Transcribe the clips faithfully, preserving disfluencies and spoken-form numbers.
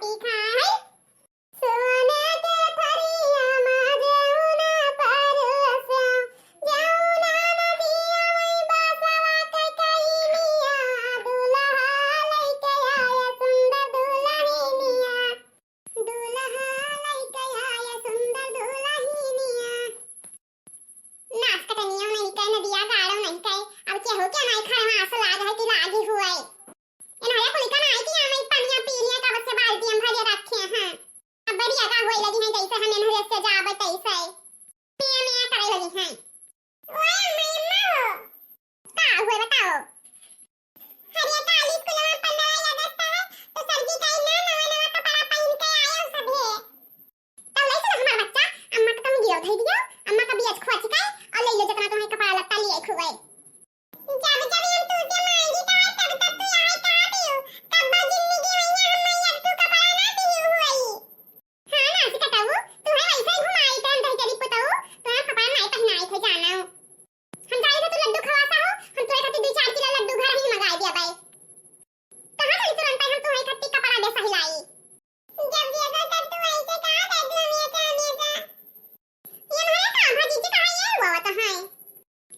लिखा है। सोने के थरिया मा जौना परोसा, जौना नदिया मा बसवा के कइनिया, दुल्हा लइके आया सुंदर दुल्हनिया, दुल्हा लइके आया सुंदर दुल्हनिया। नास कटनिया नहीं कहे, नदिया गाड़ो नहीं कहे, अब केहू के नहीं खड़े में आंसू लाग है कि लागी हुए। एनहरे कुल का नाई कि हम ई पनिया पी लिया, कब से बाल्टी हम भरे रखे हैं। अब बढ़िया का होए लगी हैं, जैसे हम एनहरे से जाबे तैसे। मिया मिया करे लगी हैं। ओए अम्मा, अम्मा हो। का हुए बताओ? अरे काल स्कूल में पंद्रह अगस्त है, तो सर जी कहे ना नवा नवा कपड़ा पहन के आयो सभे। तब ले चलो हमार बच्चा, अम्मा के तुम गिरो धई दियो, अम्मा का बियाज खोच के और ले लो जितना तुम्हें कपड़ा लत्ता लिए खुए। जब जब हम तुझसे मांगी का, तब तब तू यहाँ का दियो। कब्बो जिंदगी में यहाँ हम एक ठो कपड़ा ना दियो हुई। हाँ ना, सिकटऊ, तू है वैसे ही घुमाई थे हम दही जली पुतऊ, तो हम कपड़ा नहीं पहनाई थे जाना। हम जाई थे तू लड्डू खवासा हो, हम तोरे खातिर दो चार किलो लड्डू घर ही मंगाई दिया बाई। कहाँ चली तुरंत हम तुम्हारी खातिर कपड़ा दे सही लाई। जब ये तो तब तू ऐसे कहा दे दू हमें का, हमें का। ये हमारा काम है जीजी, कहाँ ये हुआ तो है।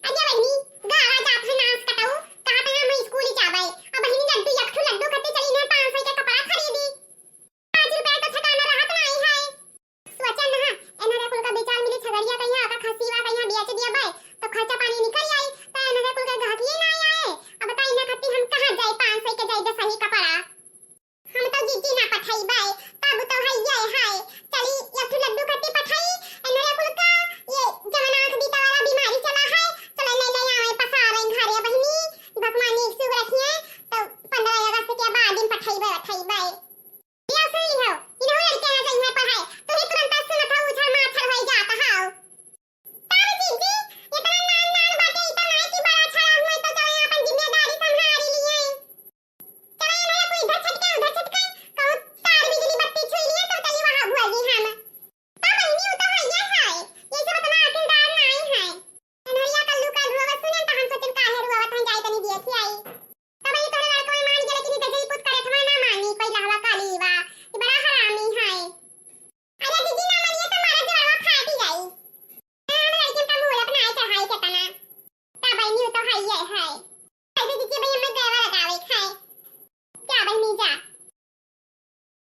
अरे बहिनी, गावा जात है नास कटऊ, कहा थे हम स्कूल ही जाबे। अब बहिनी लड्डू, एक ठो लड्डू खातिर चली ना पाँच सौ के कपड़ा खरीदी। पाँच रुपया तो ठिकाना रहत नहीं है। सोचन ना, एनहरे कुल का बेचार मिली छगड़िया कहिया, अगर खसीवा कहिया बेच दिया बाय, तो खर्चा पानी निकल आई, तो एनहरे कुल के गहकिए ना आए। अब बताई ना खातिर हम कहाँ जाए पाँच सौ के जाए दे सही कपड़ा। हम तो जीजी ना पठाई बाय, तब तो है ये है। चली एक ठो लड्डू खातिर पठाई, एनहरे कुल का, ये जवन आँख बीता वाला बीमारी चला है, चलो ले ले आवे पसारे घरे बहिनी, भगवान नीक सुख रखिए, तो पंद्रह अगस्त के बाद दिन पठाई बाय, पठाई बाय। या सुन लिहो, इनहु लड़के ना जइहे पढ़ाए, तू ही तुरंत सुनत हो, उछल माछल होई जात हो। तब जीजी, इतना नान नान बाटे, इतना नाई कि बड़ा छड़ा हुए तो चले अपन जिम्मेदारी संभाल लिए। चले ना कोई इधर छटके, उधर छटके, कहूँ तार बिजली बत्ती छुई लिए तो चली वहाँ भुआ जी हम। तब बहिनी उ तो है ये है, ये सब इतना अकलदार नाई है। अनहरिया कल्लू का रुआवत सुनन त हम सोचन काहे रुआवत हन, जाई तनी देखी आई। तब ये तोरे लड़कवा मान गेले कि नहीं, जैसे ही पूत करे थवा ना मानी, कोई लहवा काली वा, ये बड़ा हरामी है। अरे दीदी ना मानिए तो मारा जड़वा फाटी जाई। हाँ, हम लड़कियन का मूल अपना है चढ़ाई के तना। तब बहिनी उ तो है ये है। ऐसे दीदी भाई हमें देवा लगावे खाए। क्या बहिनी जा।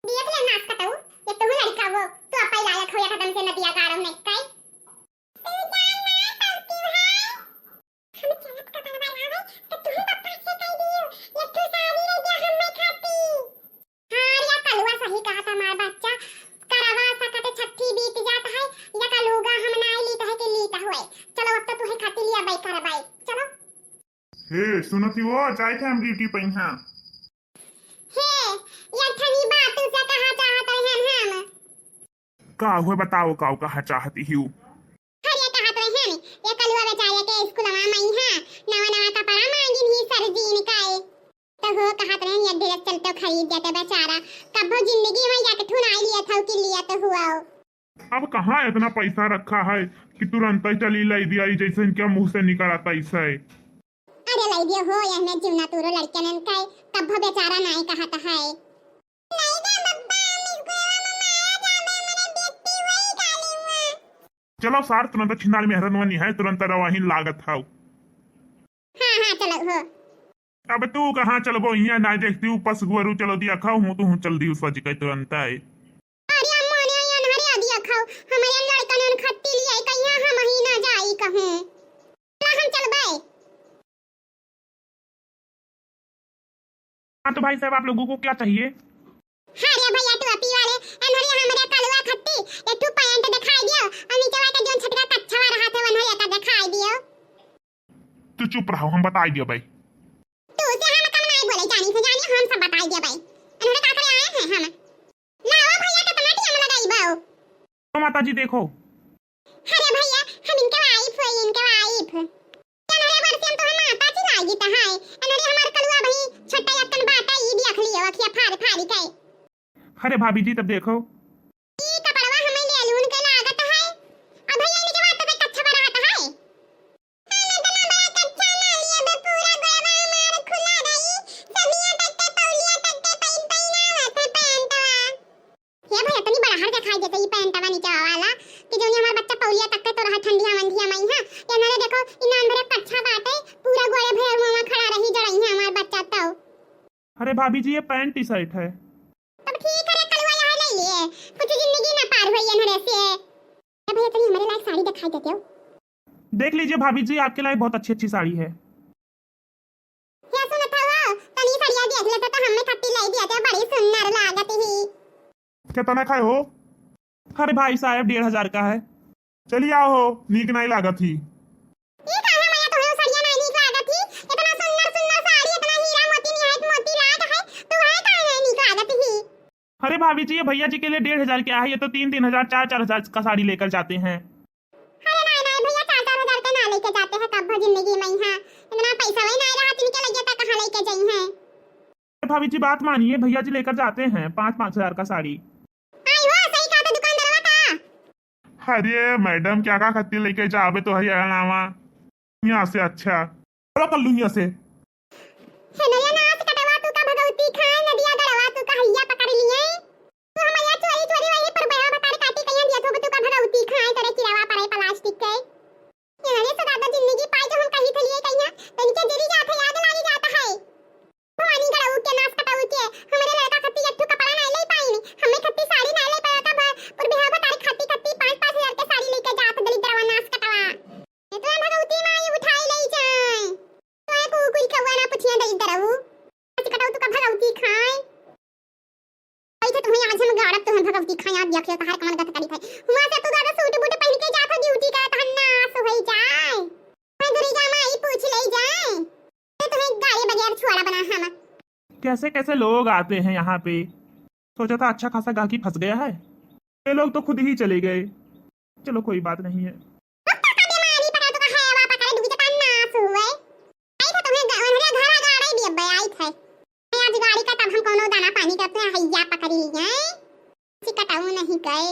देख ले नास कटऊ, ये तू लड़का वो, तू अपा लायक हो एकदम से नदिया गाड़ो नहीं काई। तू जान ना पड़ती है। हम चलत कपड़ा बनावे, तो तू पप्पा से कह दियो, ये तू साड़ी ले जा हम मैं खाती। हाँ, या कलुआ सही कहा था हमार बच्चा, करवा सकत छठी बीत जात है, या कलुगा हम ना लीत है कि लीत हुए। चलो अब तो तू ही खाती लिया बाई करवाई, चलो। हे, सुनत ही वो, जाए थे हम ड्यूटी पे यहाँ। हे, ये ठनी बात तुझसे कहा चाहत रहन हम। का हुए बताओ, काऊ कहा चाहती ही? अरे कहत रहन, ये कलुआ बेचारे के स्कूलवा में यहाँ नवा नवा कपड़ा मांगिन ही सर जी इनका ए। तो हो कहत रहन, ये ड्रेस चलते खरीद देते बेचारा। कब्बो जिंदगी में जाके ठुनाई लिया था कि लिया तो हुआ हो। अब कहाँ इतना पैसा रखा है कि तुरंत ही चली लाई दिया, जैसे इनके मुंह से निकला तैसे। अरे लाई दियो हो, यह में जीवना तूरो लड़के नन का, कब्बो बेचारा नाई कहत है। नहीं दे बब्बा, हम स्कूलवा में मारा जाबे, मेरे बेटी वही गाली हुआ। चलो सार, तुरंत छिनार मेहरनवा निहाय, तुरंत रवाही लागत हौ। हाँ, हाँ, चलो हो। अब तू कहाँ चलबो, हियाँ नाई देखती हूँ, पस गुअरू चलो दिया खाओ, हूँ तू हूँ चल दियो सज के तुरंत आए। अरे अम्मा ने आया ना रे दिया खाओ, हमारे लड़का ने उन खत्ती लिया है, कहिया हम ही ना जाई कहूँ। ला हम चलबे। हाँ तो भाई साहब, आप लोगों को क्या चाहिए? हाँ रे भैया, टोपी वाले, एनहरे हमरे कलुआ खत्ती एक ठो पैंट दिखाई दियो और नीचे वाला जोन छटका कच्छवा रहा थे, वनहरे का दिखाई दियो। तू चुप रहो, हम बताई दियो भाई। तू से हम कम नहीं बोले, जानी से जानी हम सब बताई दियो भाई। एनहरे का करे आए हैं हम? लाओ भैया, कितना टाइम लगाई बाओ। तो माता जी देखो। अरे भैया, हम इनके वाइफ है, इनके वाइफ। अनहरे बरसियन तो हम माता जी लागी त है। अनहरे हमार कलुआ भाई छोटा यक्कन बाटा ई देख लियो, अखिया फाड़ फाड़ के। अरे भाभी जी, तब देखो। ई कपड़वा हमें ले लून के लागत है। अब भैया इनके बात पे कच्छा बना रहत है। हम इतना बड़ा कच्छा ना लिए बे, पूरा गोड़वा हमार खुला रही। समिया तक के पौलिया तक के पहिन पहिन आवत है पैंटवा। जैसे ई पैंटवा नीचे वाला, कि जौन हमार बच्चा पौलिया तक के तो रहा ठंडिया मंडिया मइहाँ, ये नारे देखो, ई नान भरे कच्छा बाटे, पूरा गोड़े भरे मुँहवा खड़ा रही जड़इहाँ हमार बच्चा तो। अरे भाभी जी, ये पैंट टी शर्ट है। तब ठीक है रे कलुआ, यहाँ ले लिए, कुछ जिंदगी ना पार हुई ये नरे से। ए भैया, तनी हमरे लायक साड़ी दिखाई देते हो। देख लीजिए भाभी जी, आपके लायक बहुत अच्छी अच्छी साड़ी है। हे सुनत हवा, तनी सड़िया देख लेते तो हमें खत्ती लाई दिया थे, बड़ी सुंदर लागत ही। कितना खाए हो? अरे भाई साहब, डेढ़ हजार का है। चली आओ हो, नीक नाई लागत ही। ई काहे माया तोहे सड़िया नाई नीक लागत ही? इतना सुंदर सुंदर साड़ी, इतना हीरा मोती निहायत मोती लाग है, तोहे काहे नाई नीक लागत ही? अरे भाभी जी, ये भैया जी के लिए डेढ़ हजार क्या है, ये तो तीन तीन हजार, चार चार हजार का साड़ी लेकर जाते हैं। अरे नाई नाई भैया, चार चार हजार के ना लेके जाते हैं कब जिंदगी मइहाँ, इतना पैसा वही नाई रहा, इनके लगे तो कहाँ लेके जाई हैं? अरे भाभी जी, बात मानिए, भैया जी लेकर जाते हैं पाँच पाँच हजार का साड़ी। आई हो, सही कहा तो दुकानदारवा का। अरे मैडम, क्या का खत्ती लेके जाबे तो हरिया नावा यहाँ से अच्छा। चलो कर लूँ यहाँ से। हे नरिया नास कटवा तू का भगवती खाए, नदिया गड़वा तू का हैया पकड़ लिए। तू हमैया चोरी चोरी वही पर बया बतार काटी कहिया दिया तू, तू का भगवती खाए, तेरे किरावा पड़े प्लास्टिक के। ये नरिया से ज्यादा जिंदगी पाए जो हम कहीं थे लिए कहिया, तो इनके जरी जात है, याद लागी जाता है। भवानी गड़ऊ के नास कटऊ के, हमरे लड़का खत्ती एक ठो कपड़ा नाई ले पाइन, हमें खत्ती साड़ी नाई ले पाए का भ-, पुरबिहा बतार खत्ती खत्ती पाँच पाँच हजार के साड़ी लेके जात दलिद्रवा नास कटवा। ये तो भगवती माई उठाई ले जाए। तो है कुकुर कौआ ना पुछिया दलिद्रऊ। नास कटऊ तू का भगवती खाए। ऐसे तुम्हें आज हम गाड़ब तुम्हें भगवती खाए, आप देख लो तहार कमर गत करी थे। हुआ से तू ज्यादा सूट बूट पहन के जात हो ड्यूटी का, तहन नास होई जाए। मैं दुर्गा माई पूछ ले जाए। तो तुम्हें गाड़ी बगैर छुआड़ा बना हम। कैसे कैसे लोग आते हैं यहाँ पे। सोचा था अच्छा खासा गाहकी फंस गया है, ये लोग तो खुद ही चले गए। चलो कोई बात नहीं है। पक्का का बीमारी पकड़ तो का है, वा पकड़ डूबी तो नास हुए। आई था तुम्हें ग-, उन्होंने घर आ गाड़ी भी अब आई था। मैं आज गाड़ी का तब हम कोनो दाना पानी करते हैं, हैया पकड़ी लिए। चिकटाऊ नहीं गए।